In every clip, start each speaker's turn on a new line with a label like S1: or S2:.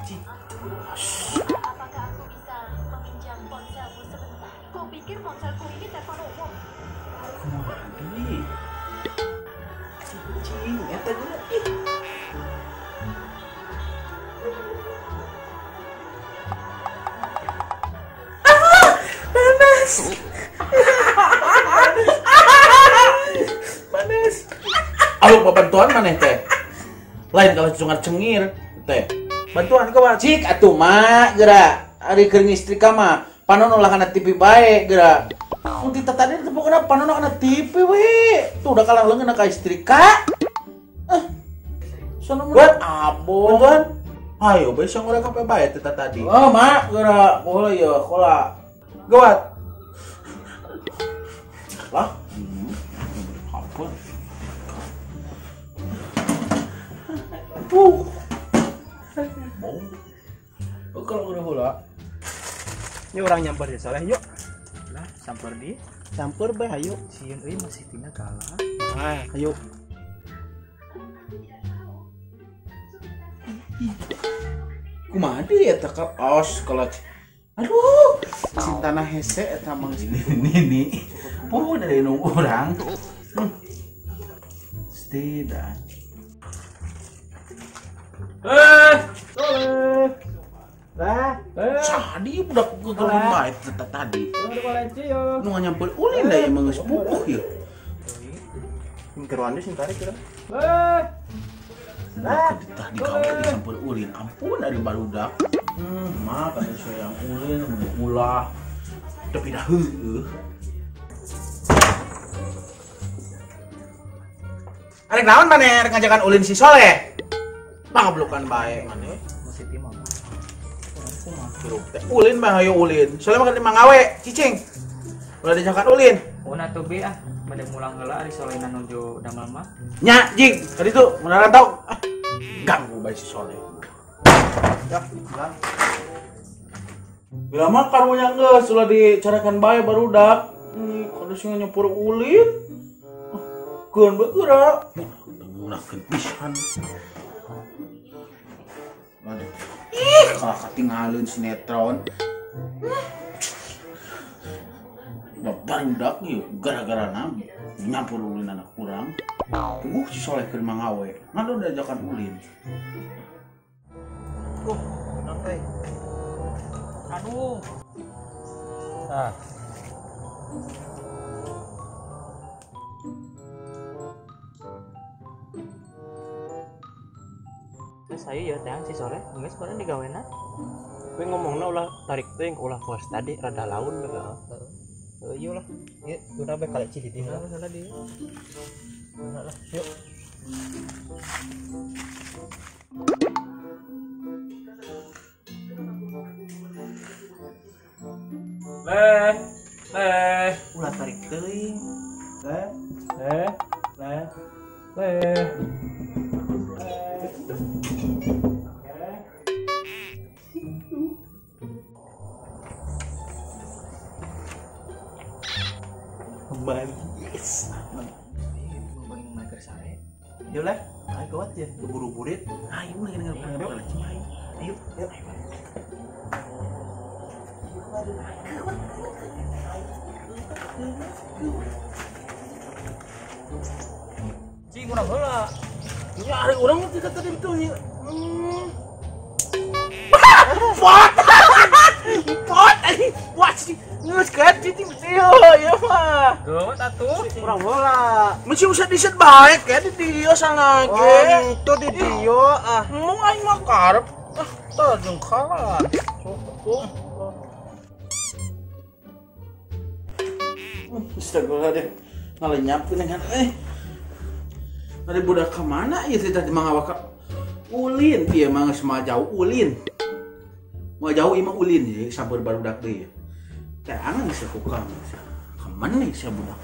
S1: Cing.
S2: Apakah aku bisa meminjam ponselmu sebentar? Kau pikir ponselku ini telepon umum?
S1: Kumaha deui? Cing, eta geura ih. Panas. Panas. Ayo bantuan maneh teh. Lain kalau cungar cengir teh. Bantuan ka cik atuh mak geura. Ari keur ngistrika mah panon ulah kana TV bae geura. Mun ti tadi teh pokona panon kana TV we. Tuh udah kalah leungeun ka istrika. Ah. Sono mun abon. Bantuan. Ayo bae sang urang kape bae teh tadi. Oh mak geura bola ieu kola. Gawat. Lah. Ampun. Bau. Kalau udah heula.
S3: Ini orang nyamper di Soleh yuk.
S4: Lah, samper di.
S3: Samper bae hayu.
S4: Sieun euy masih tina kalah.
S3: Nah, hayu.
S1: Kumaha deui eta ka os kalau aduh, cintana hese eta mang nini. Oh, dari nu urang. Tidak.
S3: Soleh. Lah,
S1: sadi budak gegelun bae eta tadi. Nu nyamper ulin da ieu mah geus puguh ieu.
S3: Keruan deui sing tarik urang.
S1: Lah, tadi kamu disampur ulin. Ampun ari barudak. Mah kata saya yang ulin mun ulah. Tapi dah heueuh. Arek naon maneh rek ngajakan ulin si Soleh? Pangablukan bae maneh.
S4: Masih ti mah. Urang kumaha?
S1: Hirup teh ulin mah hayu ulin. Soleh mah kan mangawe, cicing. Ulah dijakan ulin.
S4: Una tuh be ah, bade mulang heula ari Solehna nuju damel mah.
S1: Nya, jing, tadi tuh mun rantau. Ah, ganggu bae si Soleh.
S3: Ya, pulang.
S1: Bila mah karunya geus ulah dicarakan bae barudak. Kudu sing nyempur ulin. Keun bae geura. Ngeunakeun pisan. Mana? Ih, kalah katinggalin sinetron. Nah, barudak ieu gara-gara nyampur ulin anak urang. Puguh si Soleh keur mangawe. Ngadu diajakan ulin.
S3: Oke.
S4: Aduh.
S3: Ah.
S4: Terus ayo ya teh si Soleh, geus bareng digawena.
S3: Kowe ngomongna ulah tarik teuing ulah kos tadi rada laun bae. Heeh, iya lah. Ieu urang bae kaleci di dieu lah.
S4: Salah di.
S3: Lah, yuk.
S4: Leh, leh,
S3: ulah tarik teuing. Leh,
S4: leh, leh, leh.
S3: Manis.
S4: Ngomongin mager sare.
S3: Yuk lah, ayo kuat ya, keburu-burit.
S1: Ayo lagi dengar kaleci.
S3: Ayo, yuk.
S4: Cing urang heula.
S1: Ya ari urang mah tidak tadi itu ya. Pot. Pot anjing. Wah, geus kan cicing ieu ieu mah.
S4: Geuwat atuh.
S3: Urang heula.
S1: Mesti usah diset bae ke di dieu sana ge.
S3: Oh, itu di dieu ah.
S1: Mun aing mah karep. Ah, tah jeung kalah. Sok. Astagfirullahaladzim. Ngalenyap dengan Ada budak kemana ya tadi mangawak ulin ieu mah geus mah jauh ulin. Mau jauh ieu mah ulin ya sampeur barudak deui. Teh angan geus ku ka. Kemana nih sia budak?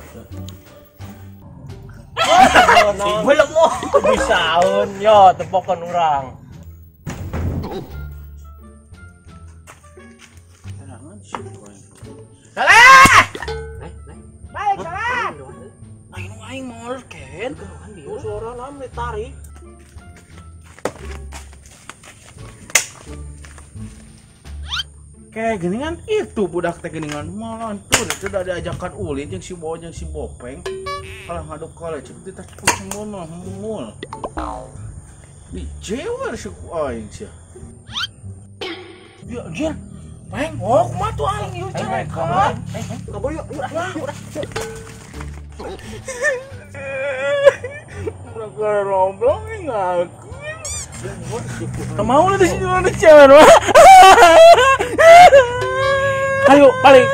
S3: Belum mau bisaeun yo tepokan urang.
S1: Terangan sih. Salah!
S3: Baik, salah.
S1: Aing aing moal ken.
S3: Suara naon ditarik.
S1: Kayak geningan itu budak teh geningan malantur itu udah diajakan ulin jeung si Bo jeung si Bopeng. Kalah ngaduk kolej cek teh kucing mah mul. Dijewer si ku aing sia. Ya anjir. Peng, oh kumaha tuh aing ieu carekan.
S3: Kabur yuk, yuk.
S1: Mereka romblong ngaku. Mau lu di sini ada cewek. Ayo balik.